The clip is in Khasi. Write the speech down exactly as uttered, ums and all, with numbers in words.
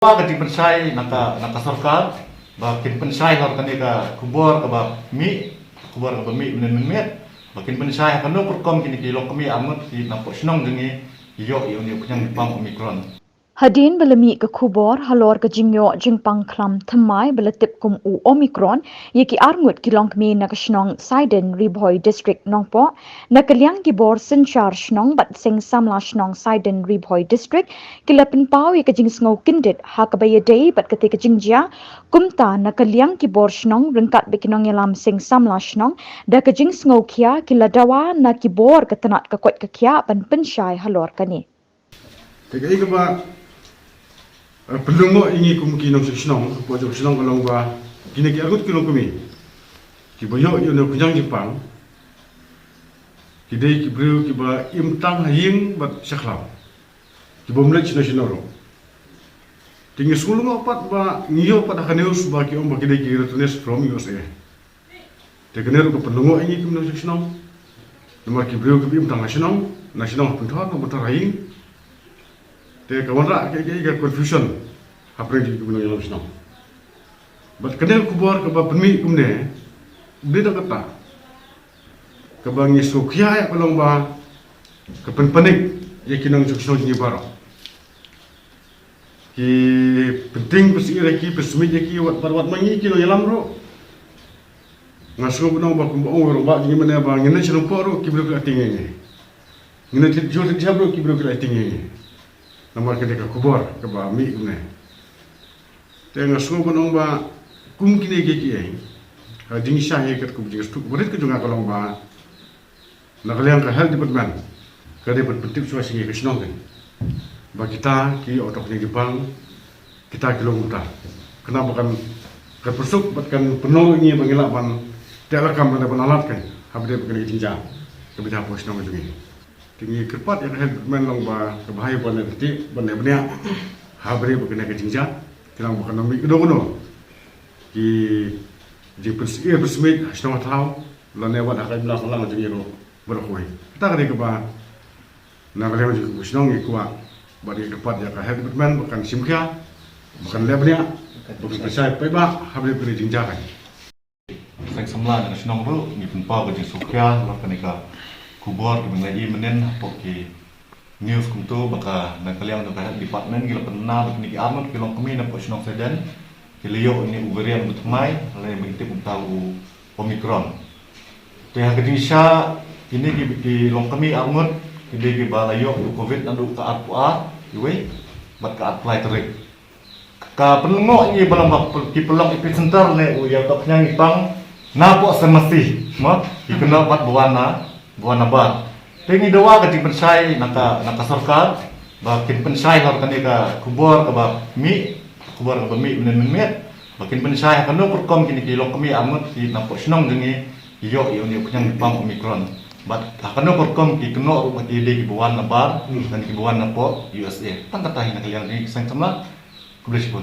Ba ka jingpynshai na ka, na ka sorkar ba kin pynshai halor kane ka khubor kaba mih, khubor kaba mih mynnin mynmiet, ba kin pynshai ha kano ka rukom kine ki longkmie arngut ki na pdeng shnong jong ngi ki ïoh ïa une u khñiang jingpang Omicron. Hadien ba la mih ka khubor halor ka jingïoh jingpang khlam thymmai ba la tip kum u Omicron ïa ki arngut ki longkmie na ka shnong Saiden, Ri Bhoi, District Nongpoh, na ka liang ki bor synshar shnong bad seng samla shnong Saiden, Ri Bhoi District, ki la pynpaw ïa ka jingsngew kyndit ha kaba ïadei bad kata ka jingjia. Kumta na ka liang ki bor shnong ryngkat bad ki nongïalam seng samla shnong, da ka jingsngew khia ki la dawa na ki bor ka tnat ka koit ka khiah ban pynshai halor kane. Te kaei kaba, eh, pynlyngngoh ïa ngi kum ki nongshong shnong, hapoh jong ka shnong ka long ba kine ki arngut ki longkmie kiba ïoh ïa une u khñiang jingpang ki dei ki briew kiba im tang ha ïing bad sha khlaw, ki bym leit shano shano ruh. Te ngi sngewlyngngoh pat ba ngi ïoh pat ha ka news ba ki ong ba ki dei ki returnees from U S A. Te kane ruh ka pynlyngngoh ïa ngi kum nongshong shnong. Namar ki briew kiba im tang ha shnong, na shnong ha pynthor, na pynthor ha ïing. Te ka wanrah ka, ka, ka confusion hapdeng jong ki kum nongïalam shnong. Bad kane ka khubor kaba pynmih kumne, dei da kata kaba ngi sngewkhia ïa ka long ba ka pynpanik ïa ki nongshong shnong jong ngi baroh. Ki pyntieng pynsyier ïa ki, pynsmit ïa ki, wat, wat, wat ma ngi ki nongïalam ruh. Nga sngew ban ong ba kumba ong u rangbah jong ngi mynne ba ngin leit sha Nongpoh ruh ki briew ki la tieng ïa ngi. Ngin leit thied jhur thied jhep ruh ki briew ki la tieng ïa ngi. Namar kane ka khubor kaba mih kumne. Te nga sngew ban ong ba kum kine kiei kiei, ha jingshisha hi katkum jingsngewthuh kaba rit ka jong nga ka long ba na ka liang ka health department ka dei ban pyntip shuwa sha ngi ka shnong kan ba kita ki ïoh ïa u khñiang jingpang, kita ki long kumta. Khnang ba kan, kan pynsuk bad kan pynlong ïa ngi ba ngin lah ban teh lakam lane ban alat kan ha ba dei ba kane ka jingjia kaba jia hapoh shnong jong ngi. Te ngi kyrpad ïa ka health department long ba kaba ha ïa ban leh kti ban leh bniah ha ba dei ba kane ka jingjia, khnang ba kan ym mih kano kano ki jingpynsyier pynsmit ha shnong ha thaw lane wat ha ka imlang sahlang jong ngi ruh baroh kawei. Kata ka dei kaba na ka liang jong ka shnong ngi kwah bad ngi kyrpad ïa ka health department ba kan shim khia, ba kan leh bniah, ba kan pynshai paidbah ha ba dei ba kane ka jingjia kan. Seng samla na ka shnong ruh ngi pynpaw ka jingsngewkhia halor kane ka khubor kaba ngi la ïohi mynnin hapoh ki news kumto ba ka na ka liang jong ka health department ki la pynbna ba kine ki arngut ki longkmie na pdeng shnong Saiden ki la ïoh ïa une u variant ba thymmai lane ba ngi tip kumta u Omicron. Te ha ka jingshisha kine ki, ki longkmie arngut ki dei kiba la ïoh ïa u covid naduh ka arphew ar iwei bad ka arphew lai tarik. Ka pynlyngngoh ïa ngi ba long ba ki pynlong epicenter ne u ïa u khñiang jingpang na pdeng Saiden, mo, ki kynnoh pat ba wan na, ba wan na bar. Te ngi dawa ka jingpynshai na ka, na ka sorkar ba kin pynshai halor kane ka khubor kaba mih, khubor kaba mih mynnin mynmiet, ba kin pynshai ha kano ka rukom kine ki longkmie arngut ki na pdeng shnong jong ngi ki ïoh ïa une u khñiang jingpang Omicron. Bad ha kano ka rukom ki kynnoh ruh ba ki dei kiba wan na bar, hmm, lane kiba wan na pdeng U S A. Tang kata hi na ka liang jong ngi ki seng samla. Khublei shibun.